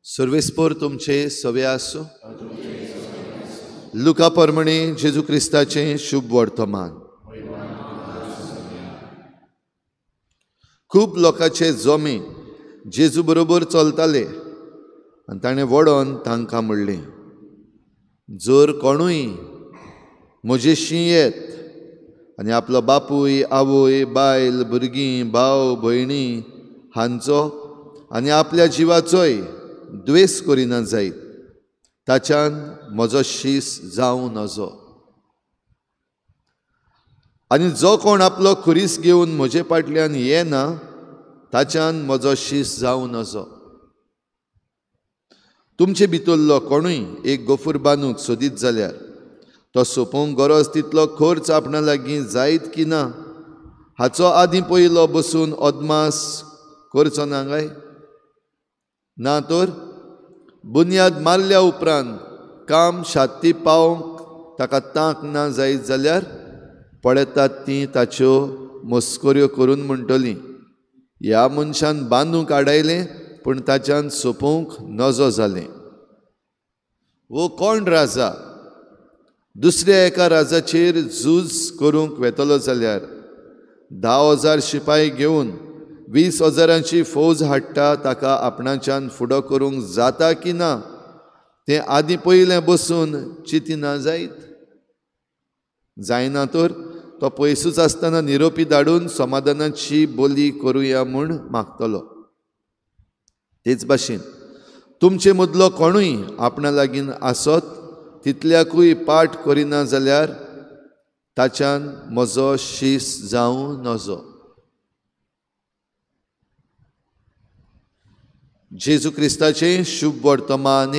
सर्वेस्पोर तुमचे सवे आसूं. लुका परमणे जेजू क्रिस्ताचें शुभ वर्तमान. खूब लोकांचे जमे जेजू बरोबर चलताले आनी ताणें वडोन तांकां म्हणलें, जर कोणूय म्हजेशी येत आनी आपलो बापूय, आवय, बायल, भुरगीं, भाव, भयणी हांचो आनी आपल्या जिवाचोय द्वेस करिना जायत, ताच्यान म्हजो शीस जावं नजो. आनी जो कोण आपलो खुरीस घेवन म्हजे फाटल्यान येना ताच्यान म्हजो शीस जावं नजो. तुमचे भितरलो कोणूय एक गोफूर बांदूंक सोदीत जाल्यार तो सोंपोवंक गरज तितलो खर्च आपणा लागीं जायत की ना हाचो आदीं पयलो बसून अदमास करचो ना काय? ना तर बुन्याद मारल्या उपरांत काम शाती पावंक ताका तांक ना जायत जाल्यार पळयतात ती ताच्यो मस्कऱ्यो करून म्हणटली, ह्या मनशान बांदूंक आडायलें पूण ताच्यान सोंपोवंक नजो जालें. वो कोण राजा दुसऱ्या एका राजाचेर झूज करूंक वेतलो जाल्यार 10,000 शिपाय घेवन 20,000 फौज हाडटा, ताका आपणाच्यान फुडो करूंक जाता की ना तें आदीं पयलें बसून चिंतिना जायत? जायना तर तो पयसूच आसतना निरोपी धाडून समाधानाची बोली करुया म्हूण मागतलो. तेच भाशेन तुमचे मदलो कोणूय आपणा लागीं आसत तितल्याकूय पाठ करिना जाल्यार ताच्यान म्हजो शीस जावं नजो. जेजू क्रिस्ताचें शुभ वर्तमान.